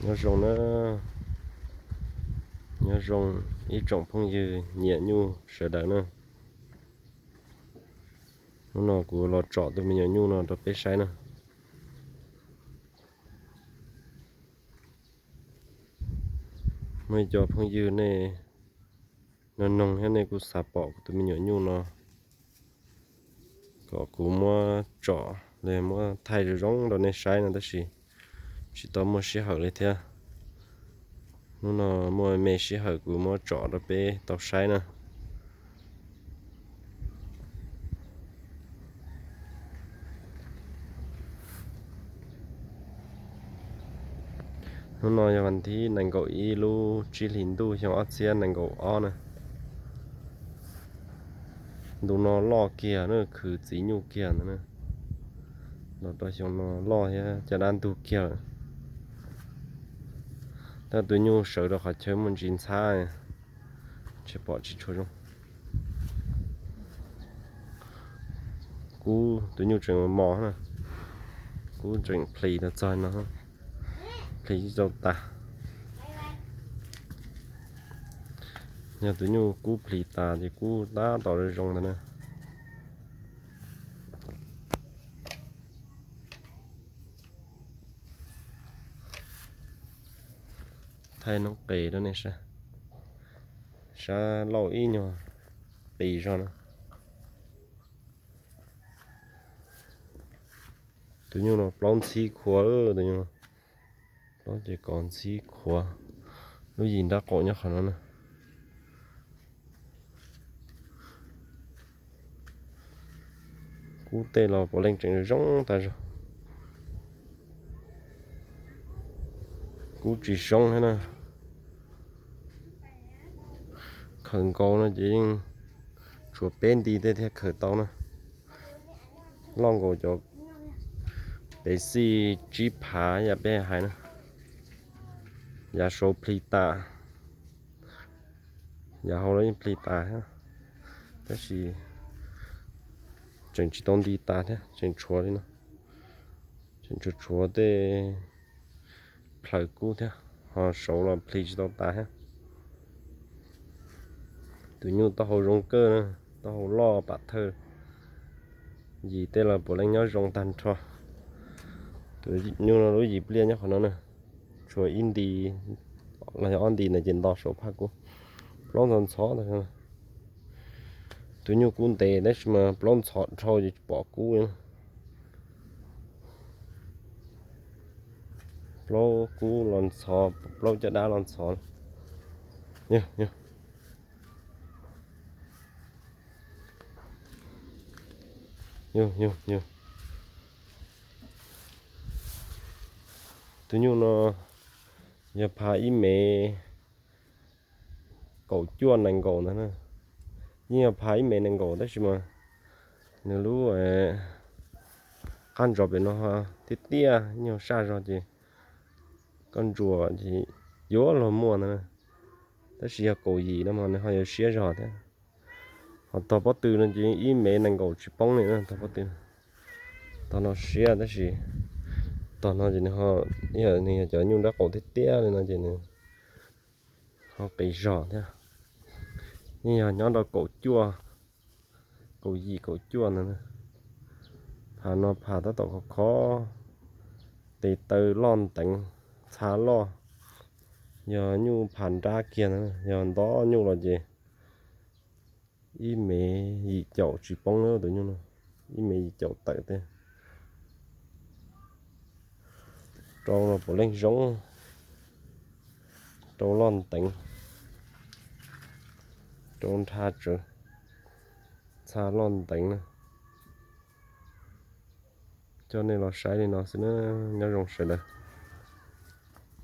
Nyob zoo na, nyob zoo ib tsoom phooj ywg nyiam nyuj sawv daws na. Hnub no kuv los tsom tus me nyuam nyuj no rau peb saib na. Muaj ib co phooj ywg nej noog noog thiab nej kuj xav pom kuv tus me nyuam nyuj no kom kuv muab tsom los muab thaij zoo zoo rau nej saib no tab sis tsis tau muaj sij hawm li thiab. Hnub no muaj me sij hawm kuv muab tsom rau peb tau saib na. Hnub no yog vas thib nees nkaum ib lub tsib hlis ntuj xyoo ob txhiab nees nkaum ob na. Ntu no loj kiag na, khwv txiv nyuj kiag ntawd na. Los rau xyoo no loj thiab caj dab ntug kiag lawm. Tab tus nyuj sawv rau qhov chaw muaj ntsis ntxhab, tsis pom tsis tshua zoo. Kub tus nyuj tseem mos na, kub tseem plis tau txog no, plis tsis tau tas. Yog tus nyuj kub plis tas ces kub tab tom zoo zoo ntawd na. Thaij noob qes rau nej saib, sab laug ib nyuag qis zog na. Tus nyuj no plaub ntxhib khuav, tus nyuj no plaub ces kov ntxhib khuav. Lub yim nrab qaum nyob qhov no na. Kub tej los puav leej tseem zoo tag zog. Kub tsis zoo thiab na. Khawm nkaus no ces yeej tshuav peb nti tej thiaj khawm tau na. Loj nkaus cov pes xij tsib phav yam peb hais na. Yav saud plis tas, yav hauv los yeej plis tas thiab, tab sis tseem tsis tau nti tas thiab, tseem tshuav li no. Tseem tshuav tshuav tej plhaws kub thiab, ho saud los plis tsis tau tas thiab. Tus nyuj taub hau zoo kawg na, taub hau loj pam thawj. Yim tej los puav leej nyob zoo tag nrho. Tus nyuj no lub yim pliaj nyob qhov no na, tshuav ib nti los yog ob nti na ces nto saum phaj kub. Plaub ntxhov ntxhov. Tus nyuj kub ntev tab sis mas plaub ntxhov dhau ces tsis pom kub li. Plaub kub los ntxhov, plaub caj dab los ntxhov. Yog, yog, yog. Tus nyuj no yog phav ib mev kaum cuaj nees nkaum ntag na. Yeej yog phav ib mev nees nkaum tab sis mas nws lub qab ntsos pem no tiaj tiaj, nyuj saj zog ces koj ntsuas ces yuav luag muaj ntag na. Tab sis yog kaum yim no mas nws ho yuav siab zog thiab. Ho tog pob tw no ces ib mev nees nkaum tsis poob li na, tog pob tw. Tog no siab tab sis tog no ces nws ho, nws yog cov nyuj nrab qaum tiaj tiaj li no ces nws ho qis zog thiab. Yeej yog nyob rau kaum cuaj, kaum yim kaum cuaj ntawd. Phav no phav tab tom khov khov, tes taw loj nteev, txha loj. Yog nyuj phav nrab kiag ntawd, yog nto nyuj los ces ib mev yim caum tsis poob na tus nyuj no, ib mev yim caum tawm tej. Rau los puav leej zoo, rau loj nteev, rau nrha tsawv, txha loj nteev na. Coj nej los saib li no xwb na, nyob zoo sawv daws.